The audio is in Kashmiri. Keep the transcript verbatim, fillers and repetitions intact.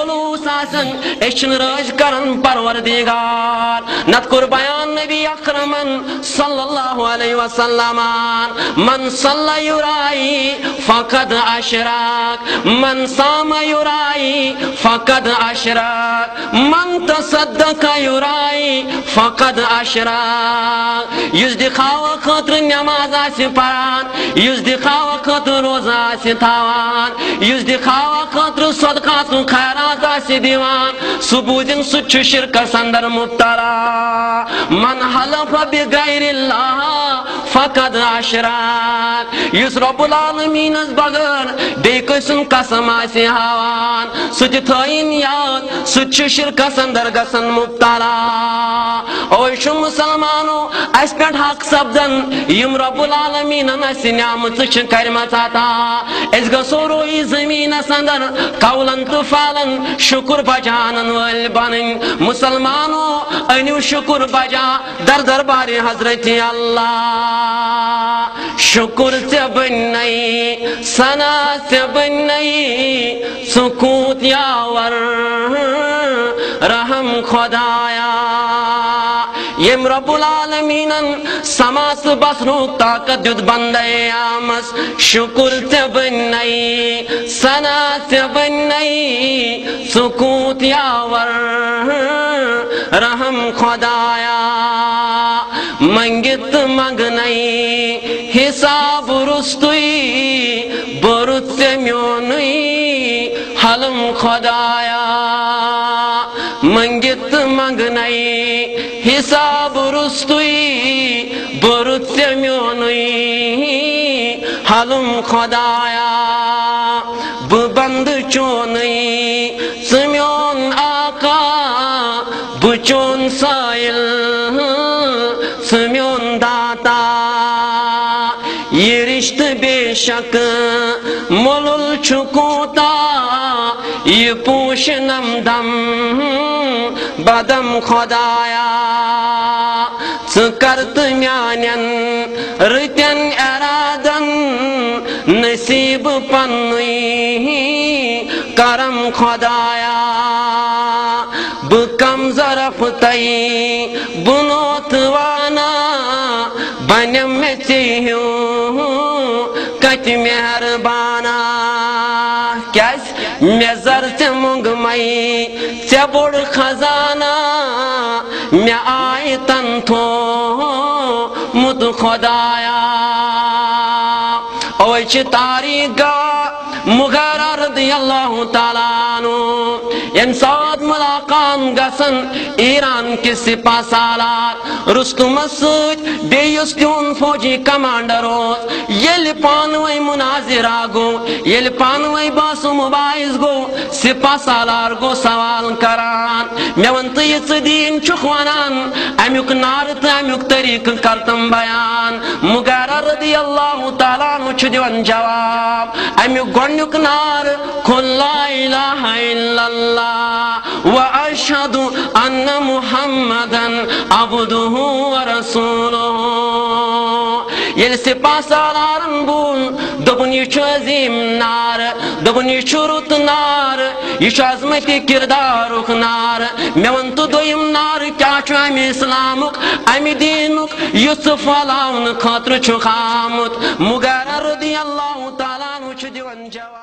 خلوص آسن، أسۍ چھِنہٕ رٲضۍ کران پروردگار۔ نتہٕ کوٚر بیان نبی اکرمن صلی اللہ علیہ وسلمن، من صلى يرائي فقد أشرك، من صام يرائي فقد أشرك، من تصدق يرائي فقد أشرك۔ یُس دِکھاوٕ خٲطرٕ نماز آسہِ پران، یُس دِکھاوٕ خٲطرٕ روزٕ آسہِ تھاوان، یُس دِکھاوٕ خٲطرٕ صدقات و خیرات آسہِ دِوان، سُہ بوٗزِن، سُہ تہِ چھُ شرکس اندر مبتلا۔ من حلف بغير الله فقد أشرك۔ یُس رب العالمینس بغٲر بیٚیہِ کٲنٛسہِ ہُنٛد قسم آسہِ ہاوان، سُہ تہِ تھٲیِن یاد، سُہ تہِ چھُ شرکس اندر گژھان مبتلا۔ اوے چھُ مسلمانو اَسہِ پٮ۪ٹھ حق سپدان، یِم رب العالمینن اَسہِ نعمژٕ چھِ کرِمژٕ عطا۔ أسۍ گژھو رویی زٔمیٖنس اندر قولن تہٕ فعلن شُکر بجانن وٲلۍ بنٕنۍ۔ مسلمانو، أنِو شُکر بجا در دربارِ حضرت اللہ۔ شُکر ژےٚ بننے، ثنا ژےٚ بننے، ژٕ کوٗت یاور رحم خدایا۔ ییٚمۍ رب العالمینن سماس بسرُک طاقت دیُت بندے آمس۔ شُکر ژےٚ بننے، ثنا ژےٚ بننے، ژٕ کوٗت یاور رحم خدایا۔ منگت منگنے حساب روٚستُے، بوٚرُتھ ژےٚ میونُے حلم خدایا۔ منگت منگنے حساب روٚستُے، بوٚرُتھ ژےٚ میونُے حلم خدایا۔ بہٕ بندٕ چونُے، ژٕ میون آقا، بہٕ چون سٲیِل، ژٕ میون داتا۔ یہِ رشتہٕ بے شک مۄلُل چھُ کوٗتاہ، یہِ پوٗشہِ نم دم بدم خدایا۔ ژٕ کر تہٕ میانٮ۪ن رٕتٮ۪ن ارادن نصیب پننُے کرم خدایا۔ بہٕ کم ظرف تَے بُنوتھ وانا، بنم مےٚ ژےٚ ہیوٗ کتہِ مہربانا۔ کیازِ مےٚ زر ژےٚ مۄنٛگمے، ژےٚ بوٚڑ خزانہ مےٚ آیہِ تن تھومُت خدایا۔ اوے چھِ تاریخ گواہ مغیرہ رضی اللہ تعالیٰ عنہ، ییٚمہِ ساتہٕ ملاقات گژھن ایران کِس سپہ سالار رستمس سۭتۍ، بیٚیہِ یُس تِہُنٛد فوجی کمانڈر اوس، ییٚلہِ پانہٕ ؤنۍ مناظرہ گوٚو، ییٚلہِ پانہٕ ؤنۍ بحث و مباحث گوٚو، سپہ سالار گوٚو سوال کران، مےٚ وَن تہٕ، یہِ ژٕ دیٖن چھُکھ وَنان، اَمیُک نعرٕ تہٕ اَمیُک طریٖقہٕ کر تم بیان۔ مغیرہ رضی اللہ تعالیٰ عنہ چھُ دِوان جواب، اَمیُک گۄڈٕنیُک نعرٕ، قل لا الہ الا اللہ و اشہد ان محمدا عبدہ و رسولہ۔ ییٚلہِ سپہ سالارن بوٗز، دوٚپُن، یہِ چھُ عظیٖم نعرٕ، دوٚپُن، یہِ چھُ رُت نعرٕ، یہِ چھُ عظمت کردارُک نعرٕ۔ مےٚ وَن تہٕ، دوٚیِم نعرٕ کیٛاہ چھُ اَمہِ اسلامُک، اَمہِ دیٖنُک، یُس ژٕ پھٔہلاونہٕ خٲطرٕ چھُکھ آمُت؟ مغیرہ رضی اللہ تعالیٰ عنہ چھُ دِوان جواب۔